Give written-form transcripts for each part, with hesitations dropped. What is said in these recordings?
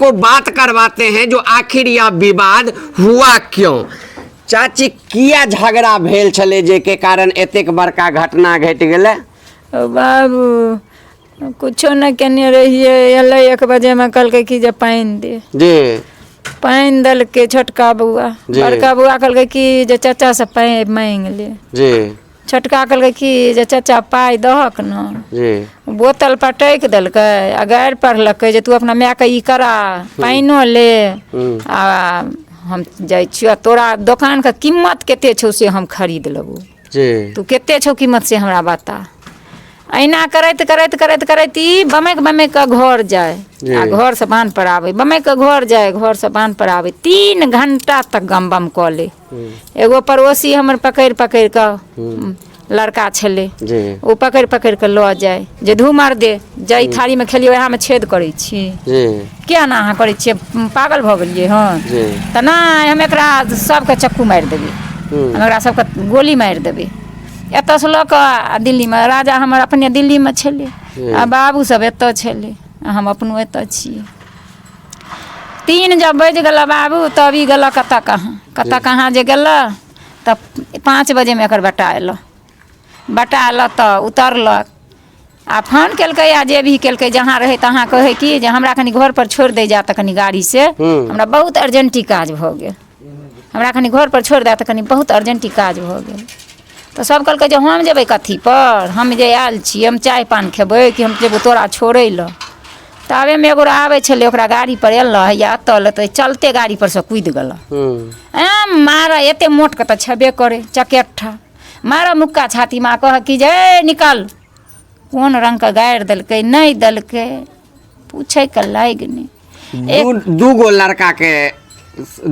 आपको बात करवाते हैं जो आखिर यह विवाद हुआ क्यों। चाची, किया झगड़ा भेल छलै जाहिके कारण एतेक बड़का घटना घटि गेलै? ओ बाबू, कुछो नहि केने रहियै। एलै 1 बजेमे, कहलकै कि जे पानि दे। पानि देलकै छोटका बौआ। बड़का बौआ कहलकै कि जे चाचासँ पानि माँगि ले। छोटका कहलकै कि जे चाचा, पाइ दहक ने। बोतल पटकि देलकै आ गारि पढ़लकै जे तू अपना मायके ई करा, पानिओ ले आ हम जाइ छियौ। तोरा दोकानके कीमत कते छौ से हम खरीद लेबौ। तू कते छौ कीमत से हमरा बता। अहिना करैत करैत करैत करैत ई बमकि बमकि कऽ घर जाय आ घरसँ बान्ह पर आबै, बमकि कऽ घर जाय, घरसँ बान्ह पर आबै। 3 घंटा तक गम बम कऽ ले। एगो पड़ोसी हमर पकड़ि पकड़ि कऽ, लड़का छलै, ओ पकड़ि पकड़ि कऽ लऽ जाय जे धू मार दे, जाहि थारीमे खेलियै उएहमे छेद करै छी। किया ने अहाँ करै छियै? पागल भऽ गेलियै हन? तऽ नहि, हम एकरा सबके चक्कू मारि देबै, हम एकरा सबके गोली मारि देबै। एतऽसँ लऽ कऽ आ दिल्लीमे राजा हमर अपने दिल्लीमे छलै आ बाबू सब एतऽ छलै आ हम अपनो एतऽ छियै। 3 जब बाजि गेलै बाबू, तब ई गेलऽ कतऽ कहाँ, कतऽ कहाँ जे गेलऽ तऽ 5 बजेमे एकर बेटा अयलऽ। बेटा अयलऽ तऽ उतरलक आ फोन केलकै आ जे भी केलकै, जहाँ रहै तहाँ कहै कि जे हमरा कनि घरपर छोड़ि दै जा तऽ कनि गाड़ीसँ, हमरा बहुत अर्जेंटी काज भऽ गेल, हमरा कनि घरपर छोड़ि दए तऽ कनि बहुत अर्जेंटी काज भऽ गेल। तऽ सभ कहलकै जे हम जेबै कथीपर? हम जे आयल छी, हम चाय पान खेबै कि हम जेबौ तोरा छोड़ै लए? ताबेमे एगो आबै छलै, ओकरा गाड़ीपर एलऽ, हैया एतऽ एलऽ तऽ चलते गाड़ीपर सँ कुदि गेलऽ। एँ मारऽ, एते मोटके तऽ छेबे करै चकेट्ठा, मारऽ मुक्का छातीमे आ कहऽ कि जे ए निकल। कोन रङ्गके गारि देलकै नहि देलकै, पूछैके लागि नहि। दू गो लड़काके,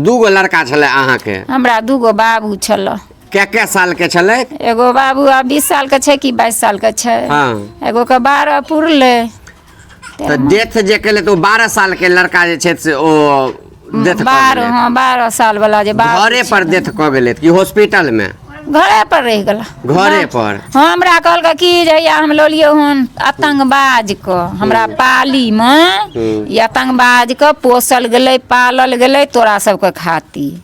दू गो लड़का छलै अहाँके? हमरा 2 गो बाबू छलऽ। कै कै साल के छलै? एगो बाबू आब 20 सालके छै कि 22 सालके छै। एगो के 12 पुरलै। तऽ डेथ जे केलै तऽ ओ 12 साल के लड़का जे छै से ओ डेथ 12, हँ, 12 साल वाला जे बाबू। घरे पर डेथ कऽ गेलै कि हॉस्पिटल मे? घरे पर रहि गेला। घरे पर। हमरा कहलकै कि जे हैया हम लऽ लियौ हन आतंकबाज के, हमरा पालीमे ई आतंकबाज के पोसल गेलै, पालल गेलै तोरा सबके खातिर।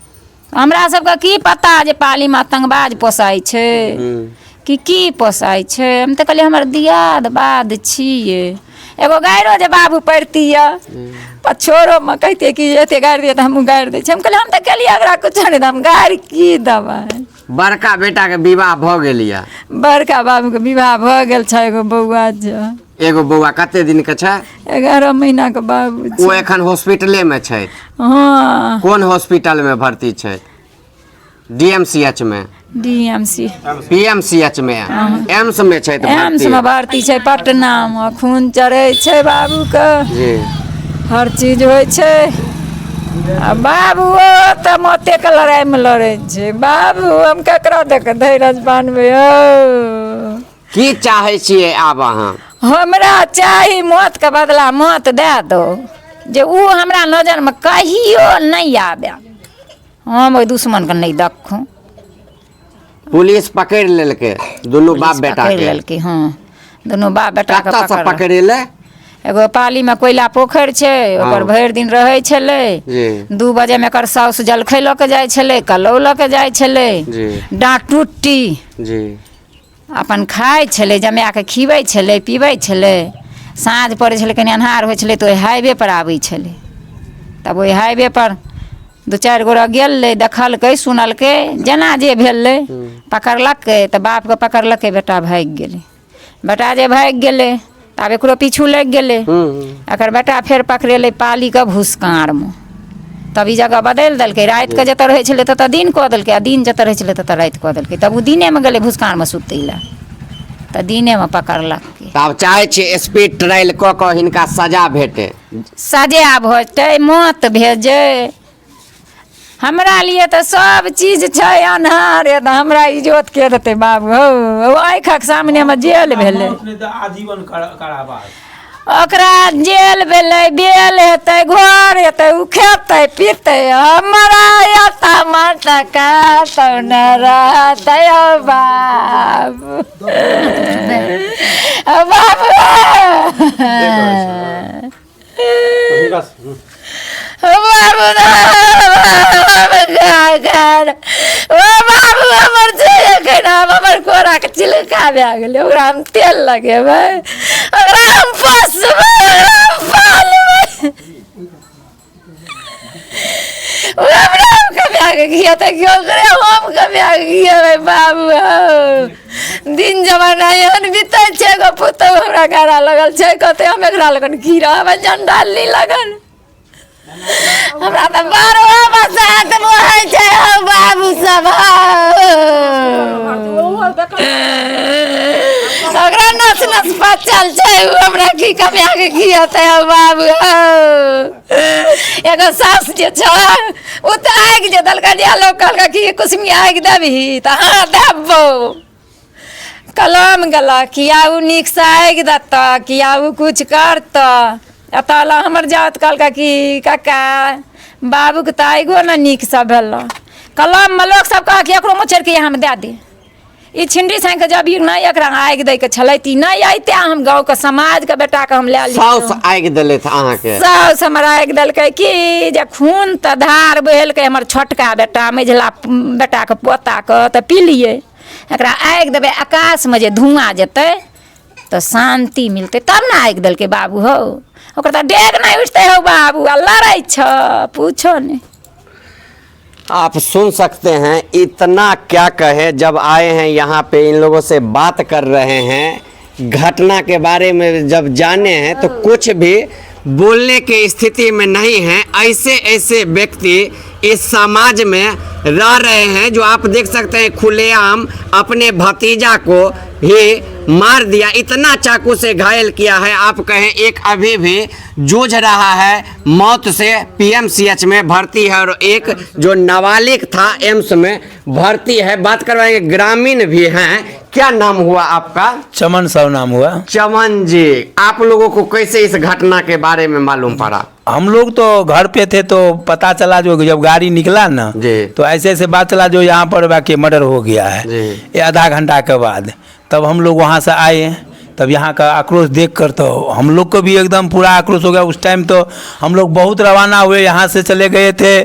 हमरा सबके की पता जे पालीमे आतंकबाज पोसाइ छै कि की पोसाइ छै। हम तऽ कहलियै हमर दियाद बाद छियै, एगो गाइरो जे बाबू पढ़ती यऽ पर छोड़ोमे कहितियै कि एते गारि दियै तऽ हमहूँ गारि दै छियै। हम कहलियै हम तऽ केलियै एकरा किछो नहि तऽ हम गारि की देबै? बड़का बेटा के विवाह भऽ गेल यऽ? बड़का बाबूके विवाह भऽ गेल छै, एगो बौआ छै। एगो बौआ कते दिन के छै? 11 महीनाके बाबू छै। ओ एखन हॉस्पिटले में छै? हँ। कोन हॉस्पिटल में भर्ती छै? डीएमसीएच में? डीएमसी। पीएमसीएच में, एम्स में छै? एम्स में भर्ती छै पटना मे। खून चढ़ै छै बाबूके। हर चीज होइ छै आ बाबू तऽ मौतेके लड़ाइमे लड़ै छै। बाबू, हम ककरा दऽ कऽ धैरज बान्हबै हौ? की चाहै छियै आब अहाँ? हमरा चाही मौतके बदला मौत दए दो, जे ओ हमरा नजरमे कहियो नहि आबे, हम ओहि दुश्मनके नहि देखूँ। पुलिस पकड़ि लेलकै दुनू बाप बेटा पकड़ि के? लेलकै, हँ, दुनू बाप बेटाके। कतऽसँ पकड़ल। पकड़ेलै? एगो पालीमे कोयला पोखरि छै, ओकर भरि दिन रहै छलै। 2 बजेमे एकर साउस जलखै लऽ कऽ जाइ छलै, कलौ लऽ कऽ जाइ छलै। डाँट टुट्टी अपन खाइ छलै, जमाएके खिबै छलै, पिबै छलै। साँझ पड़ै छलै, कनि अन्हार होइ छलै तऽ ओहि हाईवे पर आबै छलै। तब ओहि हाईवे पर दू चारि गोरा गेलै, देखलकै, सुनलकै, जेना जे भेलै, पकड़लकै तऽ बापके पकड़लकै, बेटा भागि गेलै। बेटा जे भागि गेलै तऽ आब एकरो पीछू लागि गेलै। एकर बेटा फेर पकड़ेलै पालीके भुसकाँरमे। तब ई जगह बदलि देलकै। रातिके जतऽ रहै छलै ततऽ दिन कऽ देलकै आ दिन जतऽ रहै छलै ततऽ राति कऽ देलकै। तब ओ दिनेमे गेलै भुसकाँरमे सुतै लए तऽ दिनेमे पकड़लकै। तऽ आब चाहै छियै स्पीड ट्रायल कऽ कऽ हिनका सजा भेटै? सजा भेटै, मौत भेजै। हमरा लिए तऽ सब चीज छै अन्हारे, तऽ हमरा इजोत के देतै बाबू हौ? आँखिक सामनेमे जेल भेलै। मौत नहि तऽ आजीवन कारावास। ओकरा जेल भेलै, बेल हेतै, घर हेतै, ओ खेतै पीतै। हमरा एतऽ मत कतौ नहि रहतै हौ बाबू, हौ बाबू। तऽ हिनका बाबू ओ बाबू हमर छै एखन आब हमर कोराके चिलका भए गेलै। ओकरा हम तेल लगेबै, ओकरा हम पोसबै, ओकरा हम पालबै। हमरा कमिया के खियेतै कि ओकरे हम कमिया के खियेबै बाबू हौ। दिन जमाना एहन बीतै छै, एगो पुतहु हमरा गारा लगल छै, कहतै हम एकरा लगन की रहबै, चण्डाली लगन। हमरा तऽ बारहो बसात बहै छै हौ बाबू सब हौ। ओकरा नस नस पचल छै, ओ हमरा की कमिया के खियेतै हौ बाबू हौ। एगो सास जे छै ओ तऽ आगि जे देलकै, जे लोक कहलकै कि कुसुमी आगि देबही तऽ हँ देबौ। कलम गेलक किया ओ नीकसँ आगि देतऽ, किया ओ किछु करतऽ। एतऽ लए हमर जाउत कहलकै कि काका बाबूके तऽ आगिओ ने नीकसँ भेलऽ। कलममे लोकसभ कहक एकरो मोचड़िके हम दए दे, ई छिंडी साँके जब ई नहि एकरा आगि दैके छलै तऽ ई नहि अइते, हम गाँवके समाजके बेटाके हम लए साउस लितहुँ। आगि देलथि अहाँके? साउस हमर आगि देलकै कि जे खून तऽ धार बहेलकै हमर छोटका बेटा मझिला बेटाके पोताके, तऽ पी लियै एकरा आगि देबै, आकाशमे जे धुआँ जेतै तऽ शान्ति मिलतै, तब ने आगि देलकै बाबू हौ। ओकर तऽ डेग नहि उठतै हौ बाबू, आ लड़ै छ पूछो नहि। आप सुन सकते हैं, इतना क्या कहे। जब आए हैं यहाँ पे, इन लोगों से बात कर रहे हैं, घटना के बारे में जब जाने हैं तो कुछ भी बोलने के स्थिति में नहीं हैं। ऐसे ऐसे व्यक्ति इस समाज में रह रहे हैं जो आप देख सकते हैं खुलेआम अपने भतीजा को ही मार दिया, इतना चाकू से घायल किया है। आप कहें एक अभी भी जूझ रहा है मौत से, पीएमसीएच में भर्ती है, और एक जो नाबालिग था एम्स में भर्ती है। बात करवाएंगे, ग्रामीण भी हैं। क्या नाम हुआ आपका? चमन साहु नाम हुआ। चमन जी, आप लोगों को कैसे इस घटना के बारे में मालूम पड़ा? हम लोग तो घर पे थे तो पता चला जो जब गाड़ी निकला ना जी। तो ऐसे ऐसे बात चला जो यहाँ पर बाकी मर्डर हो गया है जी। ये आधा घंटा के बाद तब हम लोग वहाँ से आए, तब यहाँ का आक्रोश देख कर तो हम लोग को भी एकदम पूरा आक्रोश हो गया। उस टाइम तो हम लोग बहुत रवाना हुए, यहाँ से चले गए थे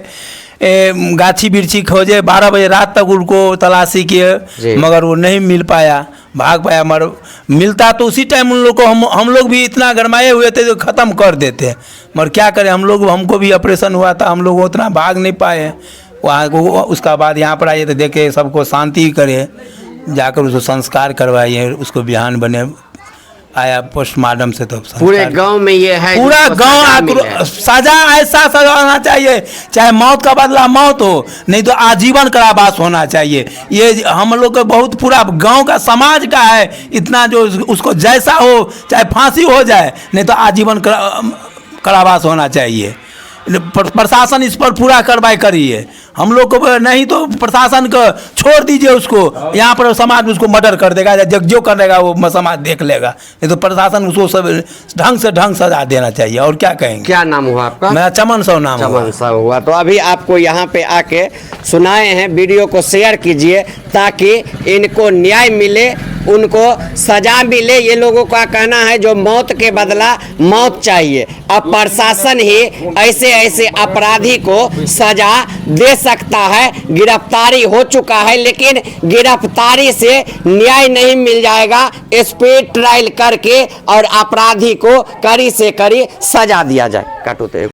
गाछी बिरछी खोजे, 12 बजे रात तक उनको तलाशी किए जी। मगर वो नहीं मिल पाया, भाग पाया। मगर मिलता तो उसी टाइम उन लोग को हम लोग भी इतना गरमाए हुए थे जो ख़त्म कर देते, मगर क्या करें, हम लोग हमको भी ऑपरेशन हुआ था, हम लोग उतना भाग नहीं पाए वहाँ को। उसका बाद यहाँ पर आइए तो देखे सबको शांति करे, जाकर उसको संस्कार करवाइए, उसको बिहान बने आया पोस्टमार्टम से तो संस्कार। पूरे गांव में ये है, पूरा जिसको गांव सजा मिले। सजा ऐसा सजा होना चाहिए, चाहे मौत का बदला मौत हो, नहीं तो आजीवन कारावास होना चाहिए। ये हम लोग का बहुत पूरा गांव का समाज का है इतना, जो उसको जैसा हो, चाहे फांसी हो जाए, नहीं तो आजीवन कारावास होना चाहिए। प्रशासन इस पर पूरा कार्रवाई करिए। हम लोग को नहीं तो प्रशासन को छोड़ दीजिए उसको, यहाँ पर समाज उसको मर्डर कर देगा या जो कर देगा वो समाज देख लेगा, नहीं तो प्रशासन उसको सब ढंग से ढंग सजा देना चाहिए। और क्या कहेंगे। क्या नाम हुआ आपका? मेरा चमन साहु नाम हुआ। चमन साहु हुआ। तो अभी आपको यहाँ पे आके सुनाए हैं, वीडियो को शेयर कीजिए ताकि इनको न्याय मिले, उनको सजा मिले। ये लोगों का कहना है जो मौत के बदला मौत चाहिए। अब प्रशासन ही ऐसे ऐसे अपराधी को सजा दे सकता है। गिरफ्तारी हो चुका है लेकिन गिरफ्तारी से न्याय नहीं मिल जाएगा। स्पीड ट्रायल करके और अपराधी को कड़ी से कड़ी सजा दिया जाए। काटो तो।